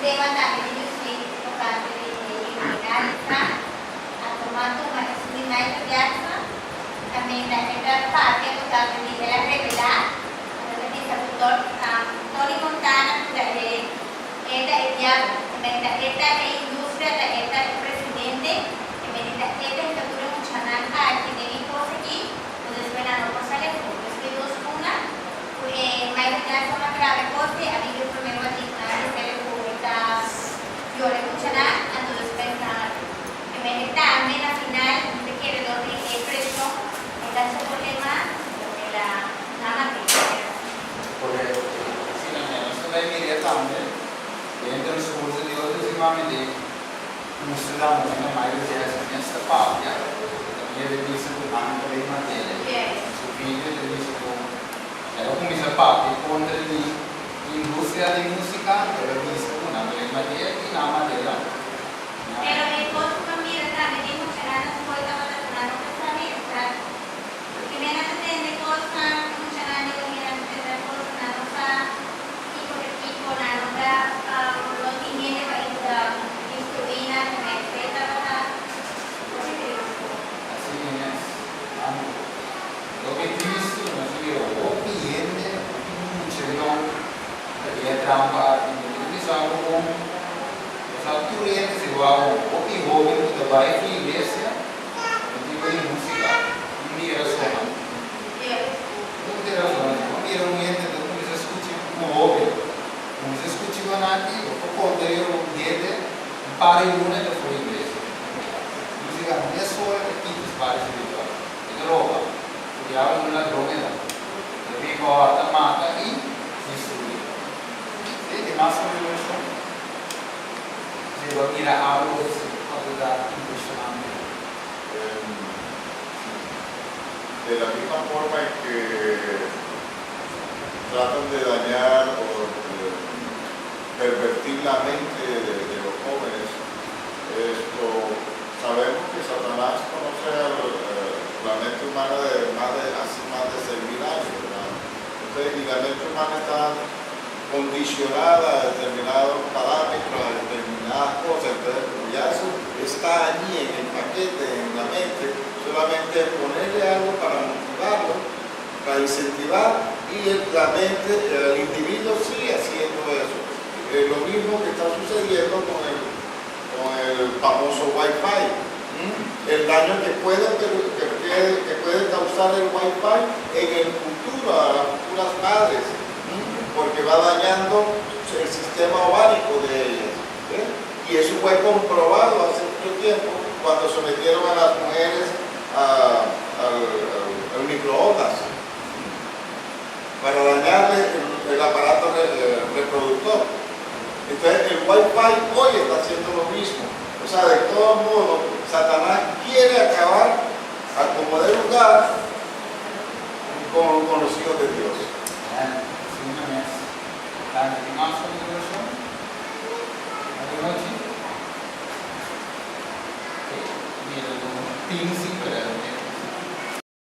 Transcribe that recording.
tema tambe di Justin tokante di e Illuminati a tuma tuma esun di Michael Jackson kaminda e ta papia tokante di el a revelá anto ta bisa ku Tony Montana ku ta e e ta e diabel e mester e ta e industria ta e ta e presidente e mester ta e ta hinka tur e muchanan aki den e kos aki ku despues nan no por sali afó. Pues ki dos una ku e Michael Jackson a graba e kos ei a bin e promé motibu nan a bis'el ku e ta yora e muchanan anto despues nan a E mester tambe na final mi ta kere dor di e preshon e ta haci problema anto el a nan mat'é. Correcto. Asina mes. Nos ta bay mira tambe den transcurso di otro siman mi den mustra tambe na Michael Jackson mes ta papia ta mira e bisa cu nan ta bay mat'é. Su video ta bisa cu el a cuminsa papia contra di industria di musica el a bisa cu nan ta bay mat'é y nan a mat'é tambe. Pero e kos ku mi a mira tambe di muchanan na skol tabata ku nan no ta sabi esaki. Porque mi nan ta tende kosnan, e muchanan di oye nan ta tende kos ku nan no sa kiko ta kiko, nan no ta no tin hende pa instruí nan, ku mester tabata hopi tristu. Asina mes, anto loke tristu ku nos a mira hopi hende, hopi mucha yòn ta den e trampa aki. Mi ta bisa bo kon. Pasobra tur hende si wou hopi hoben ku ta bai fi iglesia pa motibu di musika. Un mira sona. Un mira sona. Si bo mira un hende ta kuminsá skucha un hoben kuminsá skucha ku nan aki bo por konta riba un dede un par di luna e ta for iglesia. Musika mesora ta kita su parti spiritual. E ta roba. Ku diabel un ladron e ta. E ta bin pa hòrta, mata i destruí. Sí, tin mas konsiderashon. Deba mira algo cu ta impresionante. De la misma forma en que tratan de dañar o de pervertir la mente de, de los jóvenes, esto sabemos que Satanás conoce al, eh, la mente humana de más de hace más de 6.000 años, ¿verdad? Entonces, y la mente humana está condicionada a determinados parámetros, a determinadas cosas. Entonces, como ya eso está allí en el paquete, en la mente, solamente ponerle algo para motivarlo, para incentivar, y la mente, el individuo sigue haciendo eso. Lo mismo que está sucediendo con el famoso Wi-Fi. El daño que puede causar el Wi-Fi en el futuro a las futuras madres, porque va dañando el sistema ovárico de ellas. ¿Eh? Y eso fue comprobado hace mucho tiempo cuando sometieron a las mujeres al microondas para dañarle el aparato reproductor. Entonces el Wi-Fi hoy está haciendo lo mismo. O sea, de todos modos, Satanás quiere acabar a como de lugar con los hijos de Dios. Asina mes. Danki. Tin mas konsiderashon? Anochi? Ok. Mira, tin si, pero